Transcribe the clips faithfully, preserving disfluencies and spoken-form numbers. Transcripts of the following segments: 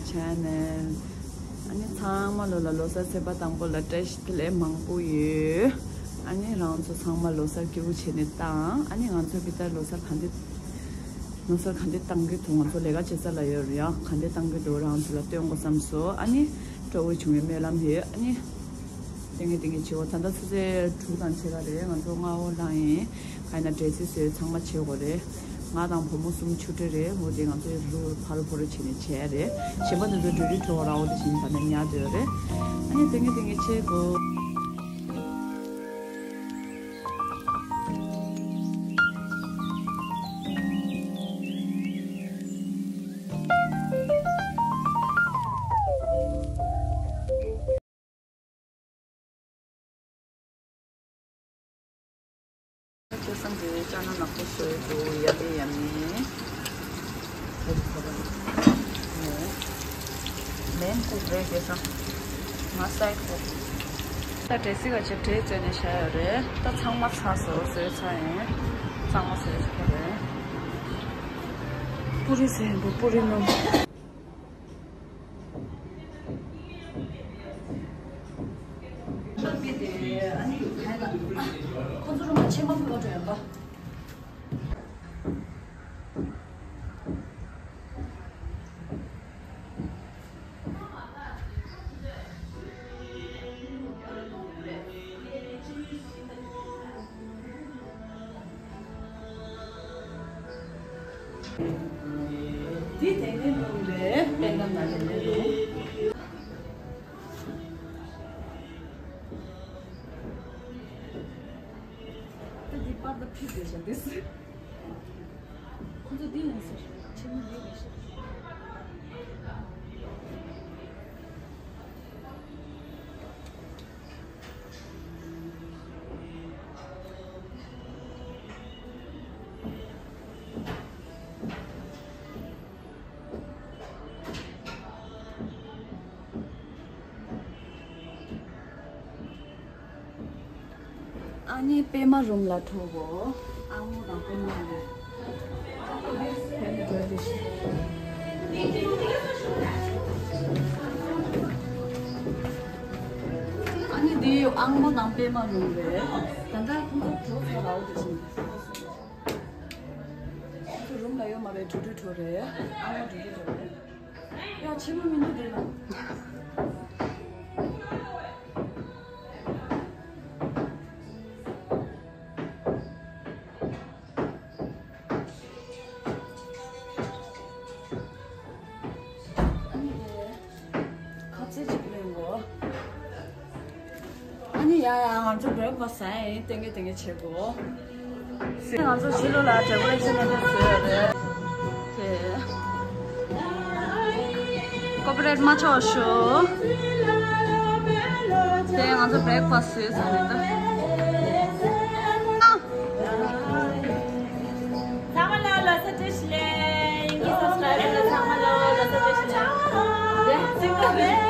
Channel. ཨ་ནི་ཚང་མ་ལོ་ལ་ལོ་གསར་ཚེས་པ་དང་པོ་ལ་བཀྲ་ཤིས་བདེ་ལེགས་མང་པོ་ཡོད། ཨ་ནི་རང་ཚོ་ཚང་མ་ལོ་གསར་སྐྱིད་པོ་བྱས་ནས་བཏང་། ཨ་ནི་ང་ཚོ་གི་ད་ལོ་གསར་ག་འདྲ། ལོ་གསར་ག་འདྲ་བཏང་གི་འདུག་ང་ཚོ་ལས་ཀ་བྱེད་ས་ལ་ཡོད་རེད་ཡ། ག་འདྲ་བཏང་གི་འདུག་རང་ཚོ་ལ་སྟོན་དགོས་བསམ་སོང་། ཨ་ནི་སྤྲོ་བོ་བྱུང་བའི་སྨོན་ལམ་ཡོད། ཨ་ནི། ཏེང་གེ་ཏེང་གེ་བྱེད་འོ། ད་ལྟ་ཆུ་ཚོད་དྲུག་དང་ཕྱེད་ཀ་རེད། ང་ཚོ་སྔ་པོ་ལངས་ཡིན། ག་ཡིན་ན་འབྲས་སིལ་བཟོས་ཚང་མ་བྱེད་དགོས་རེད། ང་དང་བུ་མོ་གསུམ་ཆུང་འདྲིས་རེད། འོ་དེ་ང་ཚོ་རུ་ཕ་རུ་ཕུ་རུ་བྱས་ནས་བྱས་རེད། གཞན་པ་དེ་ཚོ་འགྲུལ་རིས་འགྲོ་ར། འོ་དེ་བཞིན་ད་ནས་ཉར་འདོད་རེད། ཨ་ནི་ཏེང་གེ་ཏེང་གེ་བྱེད་དགོས། ཁྱེད་སང་གི་ཅ་ན་ནག་པོ་བཟོས་འདུག་ཡ་མི་ཡ་མི། མེན་ཁུག་རེད་དེ་སང་། ང་སའི་ཁུག་ད་འབྲས་སིལ་ག་ཆེ་འབྲས་བཙོས་ནས་བཞག་ཡོད་རེད། ད་ཚང་མ་ཚར་སོང་། བཟོས་ཚར་ཡིན། ཚང་མ་བཟོས་ཚར་རེད། པུ་རི་ཟེར་འདུག་པུ་རི་སྣུམ། ཁོང་ཚོ་རུམ་ལ་ཕྱེ་མ་ཕུལ་བ་འགྲོ་ཡོང་པ། འདི་དེ་ནས་བླུགས་པའི་པད་སྒམ་ནང་ནས་བླུགས། ད་འདི་པར་ད་ཕི་དེ་བྱ་དེ་སི། ཁོ་ཚོ་འདི་ཡིན་ཟེར། ཕྱི་མི་འདི་ཡིན་ཟེར། ཨ་ནི་པད་མ་རུམ་ལ་འགྲོ་གོ། ཨ་མོ་དང་པད་མ་རུམ། ཨ་ནི་འདི་ཨ་མོ་དང་པད་མ་རུམ་རེད། ད་ལྟ་ཁོང་ཚོ་འགྲོ་ཚར་ར། འོ་དེ་བཞིན། ཁོང་ཚོ་རུམ་ལ་ཡོད་མ་རེད། འགྲོ་འགྲོ་འགྲོ་རེད། ཨ་མོ་འགྲོ་འགྲོ་འགྲོ་རེད། ཡ་ཕྱི་མ་མི་འདུག་དེ་ལ། ཨ་ནི་ཡ་ཡ་ང་ཚོ་བྷེ་རེག་ཕ་སི་ཟ་ཡིན། ཏེང་གེ་ཏེང་གེ་བྱེད་དགོས། ང་ཚོ་ཕྱི་ལོགས་ལ་ཌེ་ཀོ་རེ་ཤན་ནས་བཟོས་ཡོད་རེད། དེ་ཀོ་པི་རའེ་ཊི་མ་ཆོག་ཞུ། དེ་ང་ཚོ་བྷེ་རེག་ཕ་སི་བཟོས་ཚར་རེད་ད། ཚང་མ་ལ་ལོ་གསར་བཀྲ་ཤིས་བདེ་ལེགས། ཡིན་གྱི་སབ་སི་ཀ་རའེ་བར་ཚང་མ་ལ་ལོ་གསར་བཀྲ་ཤིས་བདེ་ལེགས།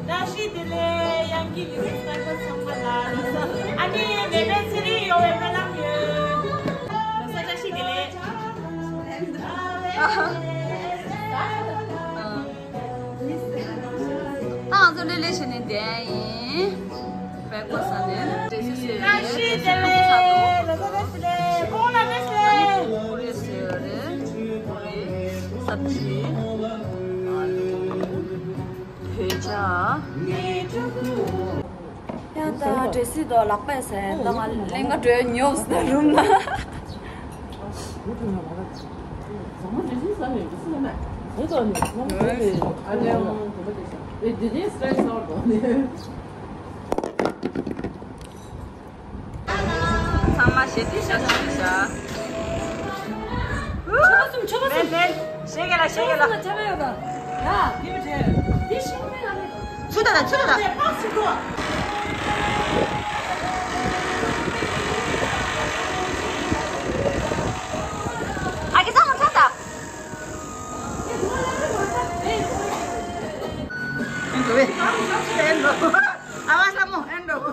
བཀྲ་ཤིས་བདེ་ལེགས། ཡང་གི་ཡིན་གྱི་སབ་སི་ཀ་རའེ་བར་ཚང་མ་ལ་ལོ་གསར། ཨ་ནི་མེ་པའི་ཚེ་རིང་ཡོང་བའི་སྨོན་ལམ་ཡོད། ལོ་གསར་བཀྲ་ཤིས་བདེ་ལེགས། ད་ང་ཚོ་ལེ་ལེ་བྱས་ནས་བསྡད་ཡིན། བྷེ་རེག་ཕ་སི་ཟ་ནས་འབྲས་སིལ་བཟོས་ཡོད་རེད། བཀྲ་ཤིས་བདེ་ལེགས། ལོ་གསར་བཀྲ་ཤིས་བདེ་ལེགས། ཁོང་ལ་བཀྲ་ཤིས་བདེ་ལེགས། ཨ་ནི་པུ་རི་བཟོས་ཡོད་རེད། པུ་རི། སབ་ཇི། ཨ་ལུ། བོད་ཇ། ཡང་ད་འབྲས་སིལ་དང་ལག་པས་ཟས། ད་ང་ལེན་ག་འགྲོ་ཡ་ཉོབ་སྟེ་རུམ་ན། ཚང་མ་ཞེ་དྲི་ཤ་ཞེ་དྲི་ཤ། ཆོ་ག་སུམ་ཆོ་ག་སུམ། ཞེ་གེ་ལ་ཞེ་གེ་ལ། ཆོ་ག་སུམ་ལ་ཐེབས་ཡོད་པ། ཡ། འདི་མི་བྲལ། འདི་ཤིང་མེད་ལ་མེད། ཚུར་ད་ད་ཚུར་ད་ད། ཨ་ཀི་ས་མ་ཚ་ད། ཨེ་འགྲོ་བས། ཨ་བ་ས་མོ་ཨེ་འགྲོ།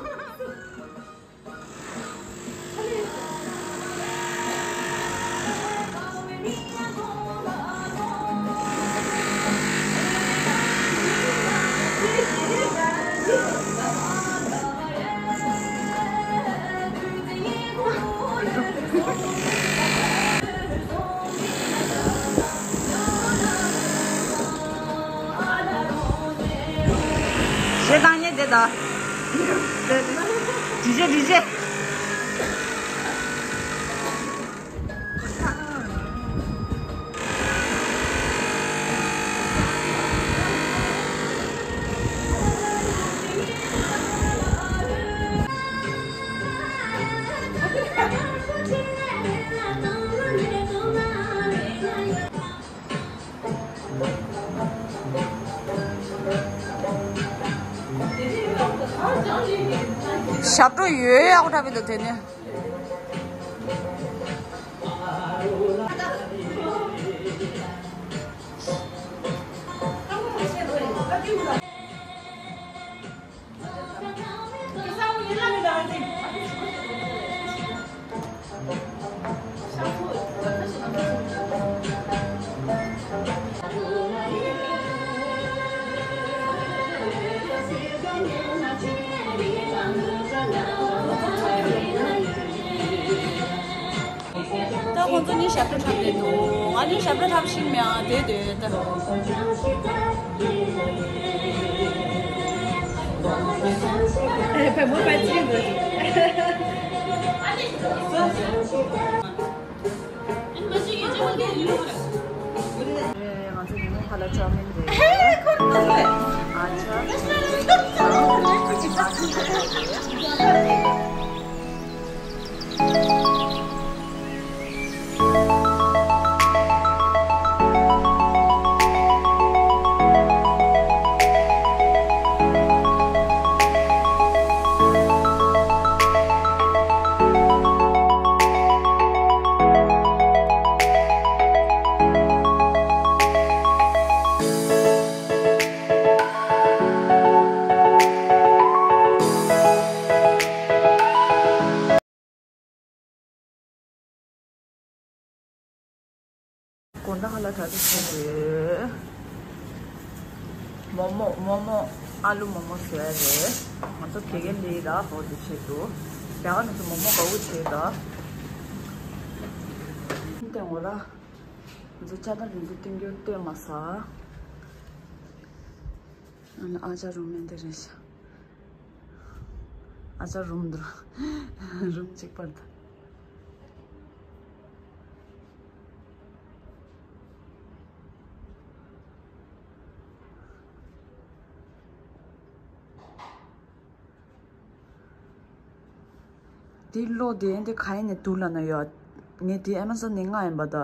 ཌི་ཇེ། ཌི་ཇེ། ཞབས་བྲོ་ཡོད་ཡག་པོ་འཁྲབ་པའི་འདུག་དེ་ནས། ད་ཁོང་ཚོ་གཉིས་ཞབས་བྲོ་འཁྲབ་བསྡད་འདུག་ང་གཉིས་ཞབས་བྲོ་འཁྲབ་ཤེས་མེད་ཨ། དེ་དེ་ད། ཨེ་བུ་མོ་པ་ཅིག་འདུག་ང་ཚོ་ཉིན་མོ་ཁ་ལག་ཅོ་མིན་རེད། ཨ་ཅག་དགོང་དག་ཁ་ལག་གྲ་སྒྲིག་བྱས་ཏེ། མོག་མོག་མོག་མོག་ཨ་ལུ་མོག་མོག་བཟོས་རེད། ང་ཚོ་དགེ་རྒན་ལི་ར་ཧོ་དེ་བྱེད་འདུག་རྒྱ་གར་ནས་ཚོ་མོག་མོག་དགའ་བོ་བྱེད་ད། ཏེ་ངོ་ར། ང་ཚོ་ཅ་དང་རིན་ཆེན་བསྟན་འགྱུར་བསྟན་མ་ས། ཨ་ལ་ཨ་ཅག་རུམ་མེད་འདི་རེད་ཤག་ཨ་ཅག་རུམ་འདུག་རུམ་གཅིག་པར་དང་། དེ་གློག་དེ་འདི་ག་ཡིན་ནས་འདུག་ལབ་ན་ཡོད། ངས་དེ་ཨེ་མ་ཟོན་ནས་མངགས་ཡིན་པ་ད།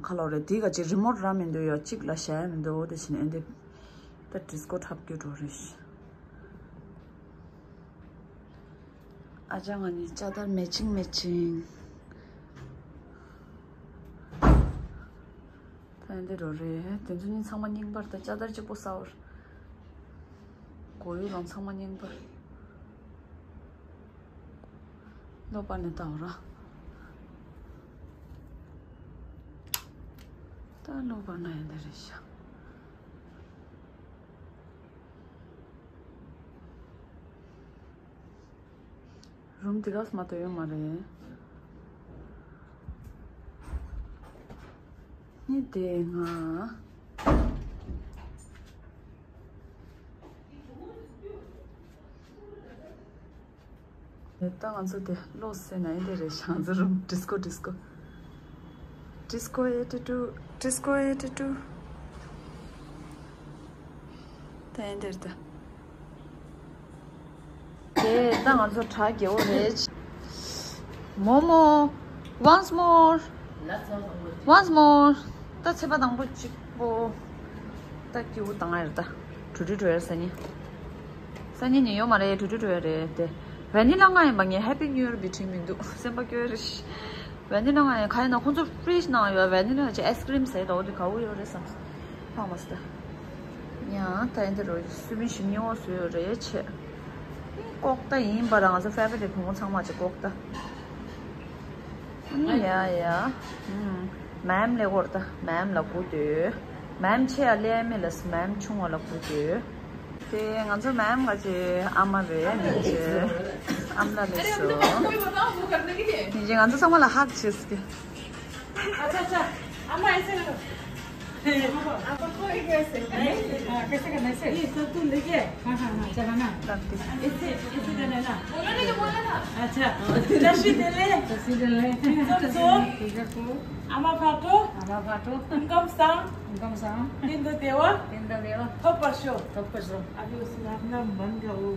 ཁ་ལོ་རེད་དེ་ག་ཅིག་རི་མོ་ཊི་རག་མི་འདུག་ཡོད་གཅིག་ལ་བཞག་ཡ་མི་འདུག་དེ་བྱས་ནས་འདི། ད་ཌི་སི་ཀོ་འཁྲབ་རྒྱུ་འགྲོ་རེད། ཨ་ཅག་ང་གཉིས་ཅ་དར་མེ་ཆིང་མེ་ཆིང་། ད་འདི་འགྲོ་རེད་དེ་ཚོ་གཉིས་ཚང་མ་རྙིང་པར་ད་ཅ་དར་གཅིག་པོ་ཟ་བར། གོ་ཡུ་རང་ཚང་མ་རྙིང་པར། ལོ་པར་ནས་ལྟ་བ་ར། ད་ལོ་པར་ན་ཡིན་ད་རེད་ཤག་རུམ་དེ་ག་སྨ་ཏོ་ཡོད་མ་རེད། ནི་དེ་ང་། ད་ང་ཚོ་དེ་ལོ་སེ་ན་ཡིན་དེ་རེད་ཤག་ང་ཚོ་རུམ་ཌི་སི་ཀོ་ཌི་སི་ཀོ། ཌི་སི་ཀོ་ཨེ་ཊི་ཊུ། ཌི་སི་ཀོ་ཨེ་ཊི་ཊུ། ད་ཡིན་དེ་རེད་ད། དེ་ད་ང་ཚོ་གྲ་རྒྱས་པོ་རེད། Momo, once more, once more. ད་ཚེས་པ་དང་པོ་གཅིག་པོ། ད་སྐྱིད་པོ་བཏང་ཡ་རེད་ད། གྲུ་གྲུ་གྲོ་ཡ་སང་ཉིན། སང་ཉིན་ཉིན་ཡོད་མ་རེད་གྲུ་གྲུ་གྲོ་ཡ་རེད་དེ། ཝེ་ནི་ལ་མངགས་ཡིན་པ་ངས་ཧེ་པི་ནིའུ་ཡར་བི་ཊིང་མི་འདུག་སེམས་པ་སྐྱོ་ཡ་རེད། ཝེ་ནི་ལ་མངགས་ཡིན་ག་ཡིན་ན་ཁོང་ཚོ་ཕི་རིཇ་ནང་ཡོད་ཝེ་ནི་ལ་ཅིག་ཨའི་སི་ཀི་རིམ་ཟས་ད་འོ་དེ་ག་བོ་ཡོད་རེད་བསམ། ཕངས་མ་སོང་ད། ཡང་ད་ཡིན་དེ་རུ་སུ་མི་ཞིག་ཉེ་བོ་བཟོས་ཡོད་རེད་ཆེ། ཀོག་ཏ་ཡིན་པ་རང་ཚོ་ཕེ་ཝ་རི་ཊི་བུ་མོ་ཚང་མ་ཆེ་ཀོག་ཏ། ཡ་ཡ། མེམ་ལེ་གོར་ཏ་མེམ་ལ་གུ་དུ། མེམ་ཆེ་ཡ་ལེ་མེ་ལ་སི་མེམ་ཆུང་བ་ལ་གུ་དུ། དེ་ང་ཚོ་མེམ་ག་ཅེ་ཨ་མ་རེད་ནི་ཅེ། ཨམ་ལ་ལེ་སོ། ནི་ཅེ་ང་ཚོ་ཚང་མ་ལ་ཧག་བྱེད་སི་ཀེ། ཨ་ཅག་ཅག་ཨ་མ་ཨེ་སེ་ལ། आपको कोई कैसे? नहीं? हाँ, कैसे करना है इसे? ये सब तुम लेके। हाँ, हाँ, हाँ, चला ना। ऐसे, ऐसे करना है ना? बोलो ना, जो बोला था। अच्छा। जय श्री दिल्ली। जय श्री दिल्ली। तुम सब सो। तुम सब सो। आमा फाटो। आमा फाटो। तुम कम सांग। तुम कम सांग। तीन दो देवा। तीन दो देवा। थोपा शो। थोपा शो। अभी उस अपना मन का वो।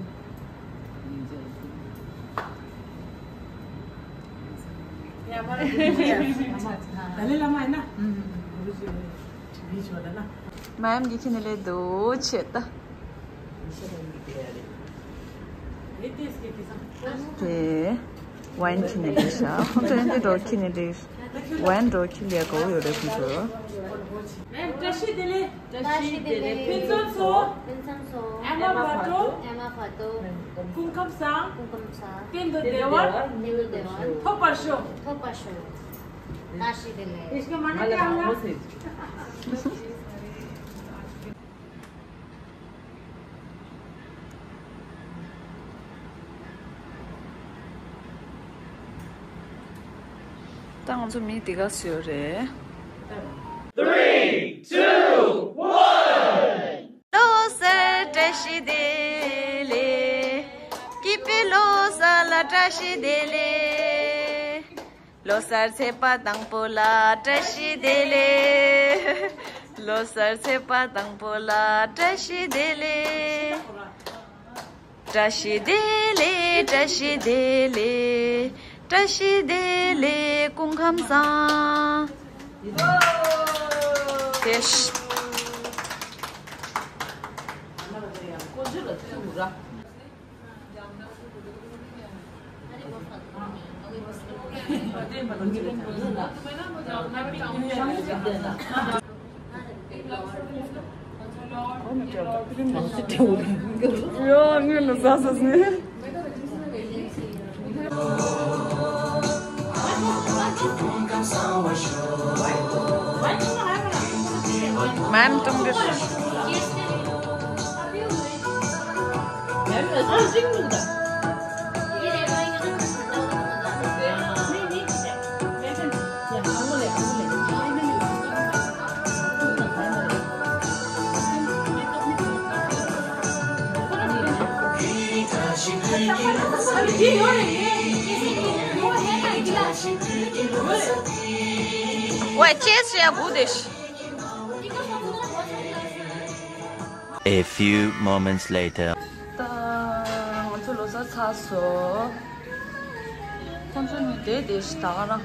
ये हमारा गुरु जी है। दलाई लामा है ना? हम्म। गुरु जी है। बीच वाला ना। मैम की खिने ले दो छेता। ये देश के किसान। ते वाइन खिने ले सा। हम तो इनके दो खिने ले। वाइन दो खिले को यो दे कुछ। मैम, जय श्री दिल्ली। जय श्री दिल्ली। ཕུན་སུམ་ཚོགས། ཕུན་སུམ་ཚོགས། ཨ་མ་བ་ཏོ། ཨ་མ་བ་ཏོ། སྐུ་ཁམས་བཟང་། སྐུ་ཁམས་བཟང་། གཏན་དུ་བདེ་བ། གཏན་དུ་བདེ་བ། ཐོབ་པར་ཤོག་ཐོབ་པར་ཤོག་ད་ཤི་དེ་ལས། इसके माने क्या हुआ? ད་ང་ཚོ་མི་འདི་ག་སུ་ཡོད་རེད། Three, two, one. ལོ་གསར་བཀྲ་ཤིས་བདེ་ལེགས། སྐྱིད་པའི་ལོ་གསར་ལ་བཀྲ་ཤིས་བདེ་ལེགས། ལོ་གསར་ཚེས་པ་དང་པོ་ལ་བཀྲ་ཤིས་བདེ་ལེགས། ལོ་གསར་ཚེས་པ་དང་པོ་ལ་བཀྲ་ཤིས་བདེ་ལེགས། བཀྲ་ཤིས་བདེ་ལེགས། བཀྲ་ཤིས་བདེ་ལེགས། བཀྲ་ཤིས་བདེ་ལེགས། སྐུ་ཁམས་བཟང་། དེ་ཤ། ཝེ་ཅེས་ཡ་གུ་དེ་ཤ། A few moments later. ད་ང་ཚོ་ལོ་གསར་ཚར་སོང་། ཁོང་ཚོ་གཉིས་བསྡད་བསྡད་ཤག་ད་ག་རང་།